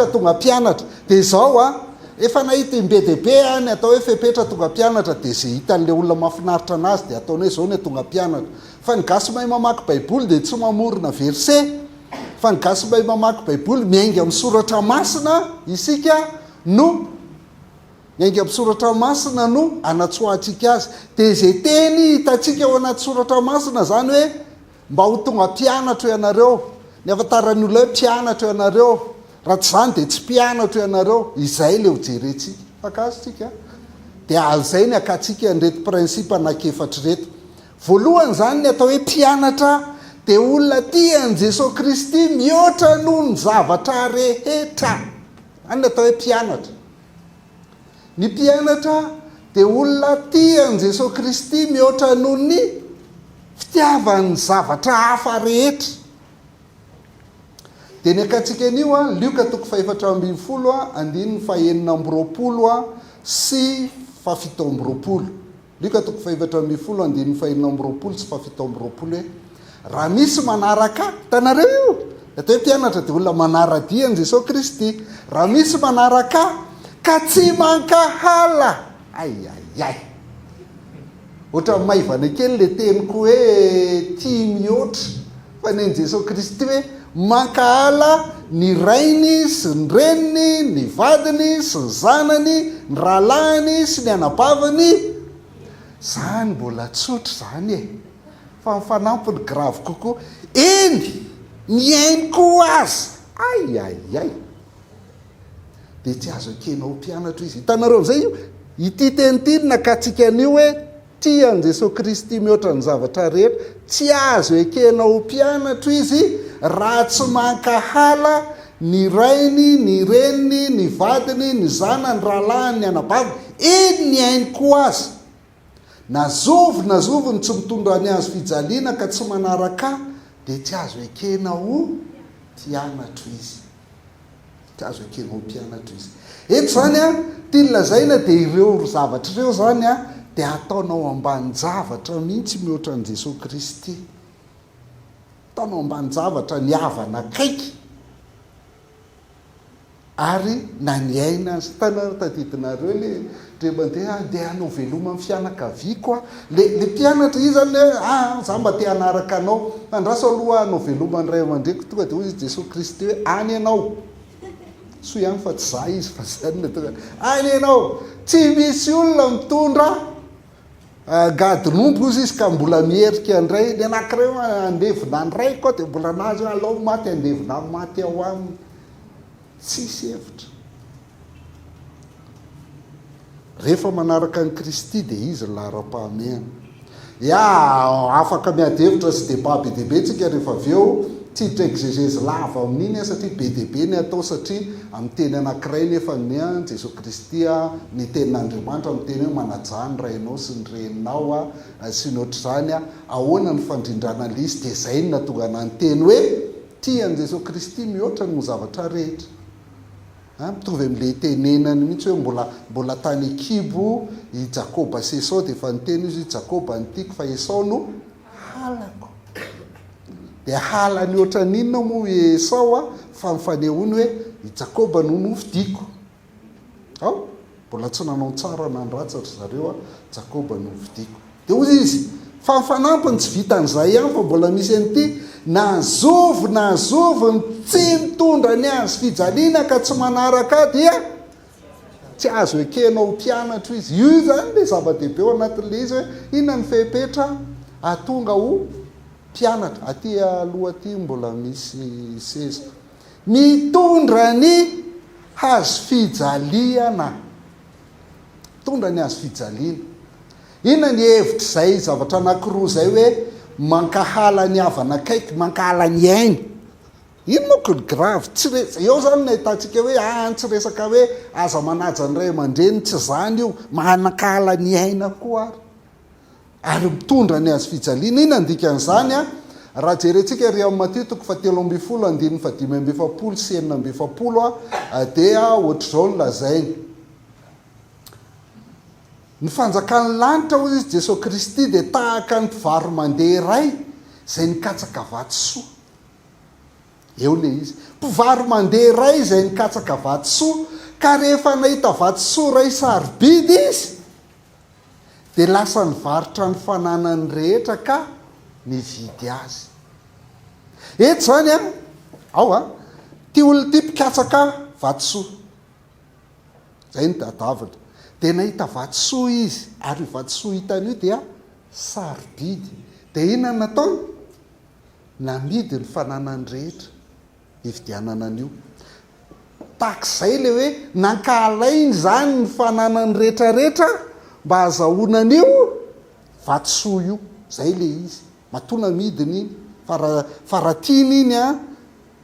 Fepetra tonga mpianatra. Dia izao an, efa nahita im-be dia be aho ny atao hoe fepetra tonga mpianatra dia izay hitan'ilay olona mahafinaritra an'azy dia ataony hoe izao ny tonga mpianatra. Fa ny gasy mahay mamaky baiboly dia tsy mamorona verset fa ny gasy mahay mamaky baiboly miainga amin'ny soratra masina isika no miainga amin'ny soratra masina no anatsoahantsika azy. Dia izay teny hitantsika ao anaty soratra masina izany hoe Mba ho tonga mpianatro ianareo. Ny ahafantaran'ny olona hoe mpianatro ianareo. Raha tsy izany dia tsy mpianatro ianareo. Izay ilay ho jerentsika. Fankahazo tsika. Dia izay ny hakantsika an'ireto principe anankiefatra ireto. Voalohany izany ny atao hoe mpianatra dia olona tia an'i Jesoa Kristy mihoatra noho ny zavatra rehetra. Izany ny atao hoe mpianatra. Ny mpianatra dia olona tia an'i Jesoa Kristy mihoatra noho ny fitiavany ny zavatra hafa rehetra. Dia ny akantsika anio, Lioka toko fahefatra ambinifolo andininy fahenina amby roapolo sy fahafito amby roapolo. Lioka toko fahefatra ambinifolo andininy fahenina amby roapolo sy fahafito amby roapolo hoe, Raha misy manaraka ahy, hitanareo io? Ny atao hoe mpianatra dia olona manara-dia an'i Jesoa Kristy. Raha misy manaraka ahy ka tsy mankahala, ay ay ay! Ohatran'ny maivana kely ilay teniko hoe tia mihoatra, fa ny an'i Jesoa Kristy hoe mankahala ny rainy sy ny reniny, ny vadiny sy ny zanany, ny rahalahiny sy ny anabaviny. Zany mbola tsotra izany e! Fa ny fanampiny grave kokoa. Eny! Ny ainy koa aza! Ay ay ay! Dia tsy azo ekena ho mpianatro izy. Hitanareo amin'izay io? Ity teny ity no nakantsika an'io hoe tia an'i Jesoa Kristy mihoatra ny zavatra rehetra. Tsy azo ekena ho mpianatro izy raha tsy mankahala ny rainy, ny reniny, ny vadiny, ny zanany, rahalahiny, ny anabaviny, eny ny ainy koa aza. Na zovy na zovy no tsy mitondra ny hazo fijaliana ka tsy manaraka ahy dia tsy azo ekena ho mpianatro izy. Tsy azo ekena ho mpianatro izy. Eto izany an, tiany lazaina dia ireo zavatra ireo izany an, dia ataonao ambanin-javatra mihitsy mihoatra an'i Jesoa Kristy. Ataonao ambanin-javatra ny havana akaiky. Ary na ny aina aza. Hitanareo, tadidinareo le ndre mandeha ah, ndeha hanao veloma ny fianakaviako aho. Le le mpianatra izy zany hoe ah, za mba te hanaraka anao. Fa andraso aloha aho hanao veloma ny ray aman-dreniko. Tonga dia hoy izy Jesoa Kristy hoe any ianao. Soa ihany fa tsy za izy fa zany no tonga. Any ianao. Tsy misy olona mitondra Angadin'omby hozy izy ka mbola miherika indray. Ny anankiray hoe handevina ny raiko aho dia mbola nahazo hoe alao maty handevina ny maty ao aminy. Tsisy hevitra. Rehefa manaraka an'i Kristy dia Izy ny laharam-pahamehana. Ya, afaka miady hevitra sy débat be dia be tsika rehefa avy eo, tsy hiditra exégèse lava amin'iny aho satria be dia be ny atao satria amin'ny teny anankiray nefa ny an Jesoa Kristy an, ny tenin'Andriamanitra miteny hoe manajà ny rainao sy ny reninao an, sy ny ohatr'izany an, ahoana ny fandrindrana an'ilay izy dia izay no nahatonga anah niteny hoe tia an'i Jesoa Kristy mihoatra noho ny zavatra rehetra. An, mitovy amin'ilay itenenany mihitsy hoe mbola mbola tany an-kibo i Jakoba sy Esao dia efa niteny izy hoe Jakoba no tiako fa Esao no halako. Dia halany ohatran'inona moa i Esao an, fa ny fanehoany hoe i Jakoba no nofidiko. Ao, mbola tsy nanao ny tsara na ny ratsy ry zareo an, Jakoba no nofidiko. Dia hoy izy, fa ny fanampiny tsy vitan'izay ihany fa mbola misy an'ity, na zovy na zovy ny tsy mitondra ny hazo fijaliana ka tsy manaraka ahy dia tsy azo ekena ho mpianatro izy. Io izany ilay zava-dehibe ao anatin'ilay izy hoe inona ny fepetra hahatonga ho mpianatra. Aty aloha aty mbola misy seza. Mitondra ny hazo fijaliana. Mitondra ny hazo fijaliana. Inona ny hevitr'izay zavatra anankiroa izay hoe mankahala ny havana akaiky, mankahala ny ainy? Iny manko ny grave. Tsy re, eo izany no ahitantsika hoe ah, tsy resaka hoe aza manaja ny ray aman-dreny, tsy izany io. Mankahala ny aina koa ary. Ary mitondra ny hazo fijaliana. Inona ny dikan'izany? Raha jerentsika ery amin'ny Matio toko fahatelo ambinifolo andininy fahadimy amby efapolo sy 46 dia ohatr'izao no lazainy. Ny fanjakan'ny lanitra, hoy izy, Jesoa Kristy, dia tahaka ny mpivaro-mandeha iray izay nikatsaka vatosoa. Eo ilay izy. Mpivaro-mandeha iray izay nikatsaka vatosoa, ka rehefa nahita vatosoa iray sarobidy izy, dia lasa nivarotra ny fananany rehetra ka nividy azy. Eto izany an, ao an, ity olona ity mpikatsaka vatosoa. Izay no tadiaviny. Dia nahita vatosoa izy, ary io vatosoa hitany io dia sarobidy. Dia inona no nataony? Namidy ny fananany rehetra hividianana an'io. Tahaka izay ilay hoe nankahalainy izany ny fananany rehetrarehetra mba hahazahoana an'io vatosoa io. Izay ilay izy. Matoa namidiny iny. Fa raha, fa raha tiany iny an,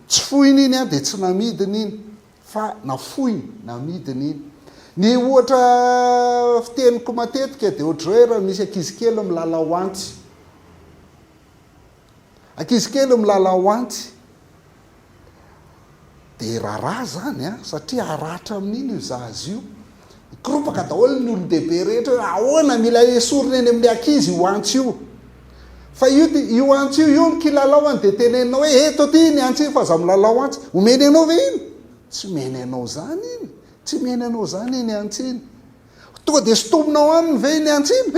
tsy foiny iny an, dia tsy namidiny iny. Fa nafoiny, namidiny iny. Ny ohatra fiteniko matetika dia ohatr'izao hoe raha misy ankizy kely milalao antsy. Ankizy kely milalao antsy. Dia raharaha izany an, satria haratra amin'iny io zaza io. Mikoropaka daholo ny olon-dehibe rehetra hoe ahoana mila esorina eny amin'ny ankizy io antsy io. Fa io io antsy io, io ny kilalaoany dia teneninao hoe eto aty iny antsy iny fa aza milalao antsy. Omeny anao ve iny? Tsy omeny anao izany iny. Tsy omeny anao izany iny antsy iny. Tonga dia sintominao aminy ve iny antsy iny?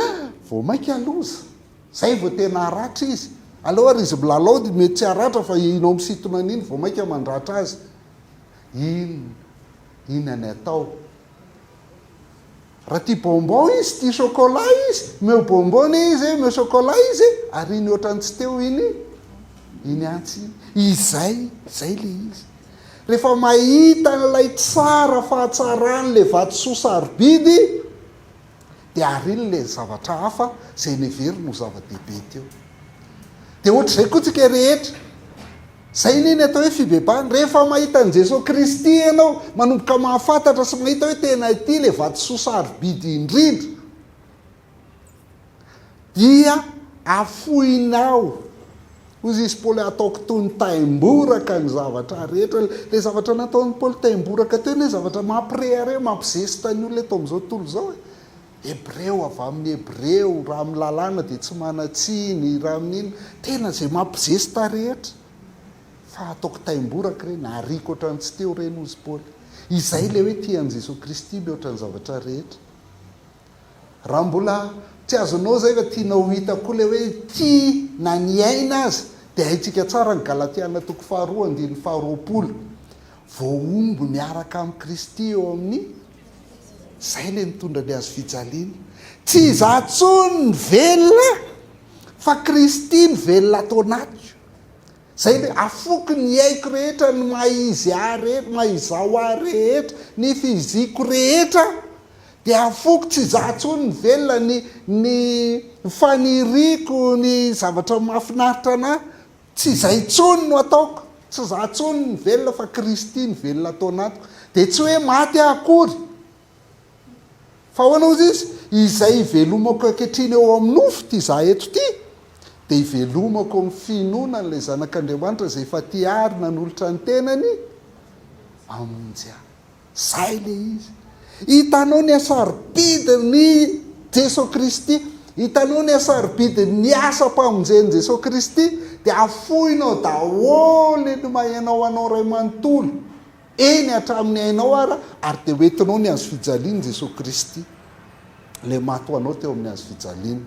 Vao mainka loza. Zay vao tena haratra izy. Aleo ary izy milalao dia mety tsy haratra fa ianao misintona an'iny vao mainka mandratra azy. Inona? Inona ny atao? Raha tia bonbon izy, tia chocolat izy, omeo bonbon anie izy e, omeo chocolat izy e, ary iny ohatran'ny tsy teo iny, iny antsy iny. Izay, izay ilay izy. Rehefa mahita an'ilay tsara fahatsaran'ilay vatosoa sarobidy, dia ariny ilay zavatra hafa izay neveriny ho zava-dehibe teo. Dia ohatr'izay koa tsika rehetra. Izay anie ny atao hoe fibebahana. Rehefa mahita an'i Jesoa Kristy ianao, manomboka mahafantatra sy mahita hoe tena ity ilay vatosoa sarobidy indrindra, dia afoinao. Hoy izy Paoly, ataoko toy ny taimboraka ny zavatra rehetra. Ilay zavatra nataon'i Paoly taimboraka teo anie zavatra mampirehareha, mampizesta ny olona eto amin'izao tontolo izao e. Hebreo avy amin'ny Hebreo, raha amin'ny lalàna dia tsy manan-tsiny, raha amin'ny inona, tena izay mampizesta rehetra. Fa ataoko taimboraka ireny, ariako ohatran'ny tsy teo ireny hozy Paoly. Izay ilay hoe tia an'i Jesoa Kristy mihoatra ny zavatra rehetra. Raha mbola tsy azonao izay fa tianao ho hita koa ilay hoe tia na ny aina aza dia haintsika tsara ny Galatiana toko faharoa andininy faharoapolo. Voahombo miaraka amin'i Kristy eo amin'ny izay ilay nitondra ny hazo fijaliana. Tsy izaho intsony ny velona fa Kristy no velona ato anatiko. Izay ilay afoko ny aiko rehetra, ny maha izy ahy rehetra, maha izaho ahy rehetra, ny fiziko rehetra dia afoko tsy izaho intsony ny velona, ny ny faniriako, ny zavatra mahafinaritra anah, tsy izay intsony no ataoko, tsy izaho intsony ny velona fa Kristy no velona ato anatiko. Dia tsy hoe maty aho akory. Fa ahoana hozy izy? Izay ivelomako ankehitriny eo amin'ny nofo ity izaho eto ity, dia ivelomako amin'ny finoana an'ilay Zanak'Andriamanitra izay efa tia ahy ary nanolotra ny tenany hamonjy ahy. Izay ilay izy. Hitanao ny hasarobidin'i Jesoa Kristy, hitanao ny hasarobidin'ny asam-pamonjen'i Jesoa Kristy, dia afoinao daholo ny maha ianao anao iray manontolo. Eny hatramin'ny ainao ara, ary dia ho entinao ny hazo fijalian'i Jesoa Kristy, ilay maty ho anao teo amin'ny hazo fijaliana.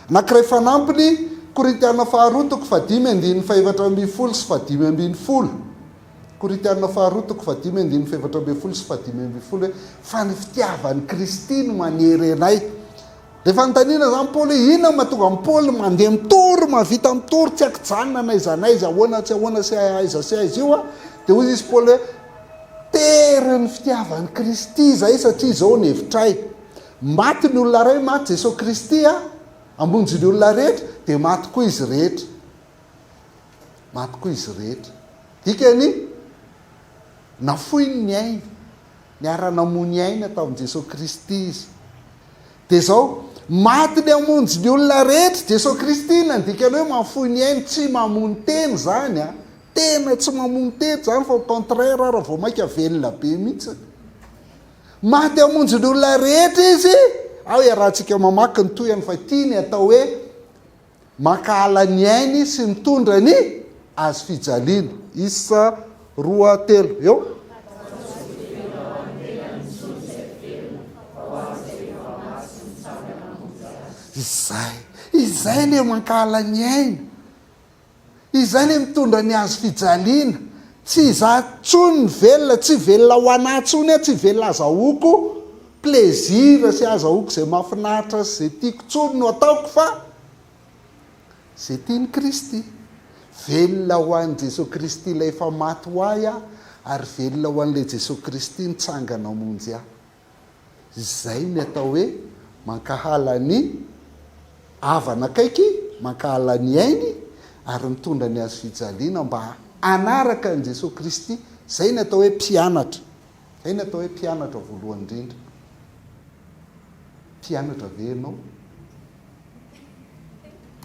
Anankiray fanampiny, Korintiana faharoa toko fahadimy andininy fahefatra ambin'ny folo sy fahadimy ambin'ny folo. Korintiana faharoa toko fahadimy andininy fahefatra ambin'ny folo sy fahadimy ambin'ny folo hoe, Fa ny fitiavan'i Kristy no manery anay. Rehefa anontaniana izany Paoly hoe inona no mahatonga an'i Paoly mandeha mitory, mahavita mitory tsy an-kijanona n'aiza n'aiza, ahoana tsy ahoana sy aiza sy aiza io, dia hoy izy Paoly hoe, terin'ny fitiavan'i Kristy izahay satria izao ny hevitray. Maty ny olona iray, maty Jesoa Kristy, hamonjy ny olona rehetra, dia maty koa izy rehetra. Maty koa izy rehetra. Dikany, nafoiny ny ainy. Niara-namoy ny aina tamin'i Jesoa Kristy izy. Dia izao, maty ny hamonjy ny olona rehetra Jesoa Kristy, inona ny dikany hoe mahafoy ny ainy? Tsy mamono tena izany an! Tena tsy mamono tena izany fa au contraire ara vao mainka velona be mihitsy. Maty hamonjy ny olona rehetra izy, ao iarahantsika mamaky ny tohiny fa ity ny atao hoe mankahala ny ainy sy mitondra ny. hazo fijaliana. Isa roa telo eo. Izay, izay ilay mankahala ny aina. Izay ilay mitondra ny hazo fijaliana. Tsy izaho intsony ny velona, tsy velona ho anà intsony aho, tsy velona azahoako plaisir sy azahoako izay mahafinaritra sy izay tiako intsony no ataoko fa izay tian'i Kristy. Velona ho an'i Jesoa Kristy ilay efa maty ho ahy aho ary velona ho an'ilay Jesoa Kristy nitsangana hamonjy ahy. Izay ny atao hoe mankahala ny havana akaiky, mankahala ny ainy ary mitondra ny hazo fijaliana mba hanaraka an'i Jesoa Kristy. Izay ny atao hoe mpianatra. Izay ny atao hoe mpianatra voalohany indrindra. Mpianatra ve ianao?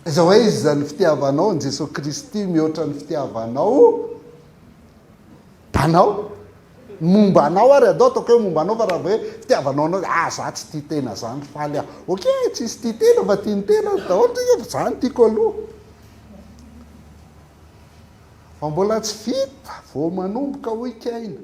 Aiza ho aiza ny fitiavanao an'i Jesoa Kristy mihoatra ny fitiavanao anao? Momba anao ary andao ataoko hoe momba anao fa raha vao hoe fitiavanao anao ah za tsy tia tena zany faly aho. Ok, tsisy tia tena fa tia ny tena daholo tsika fa za no tiako aloha. Fa mbola tsy vita, vao manomboka hoy Kaina.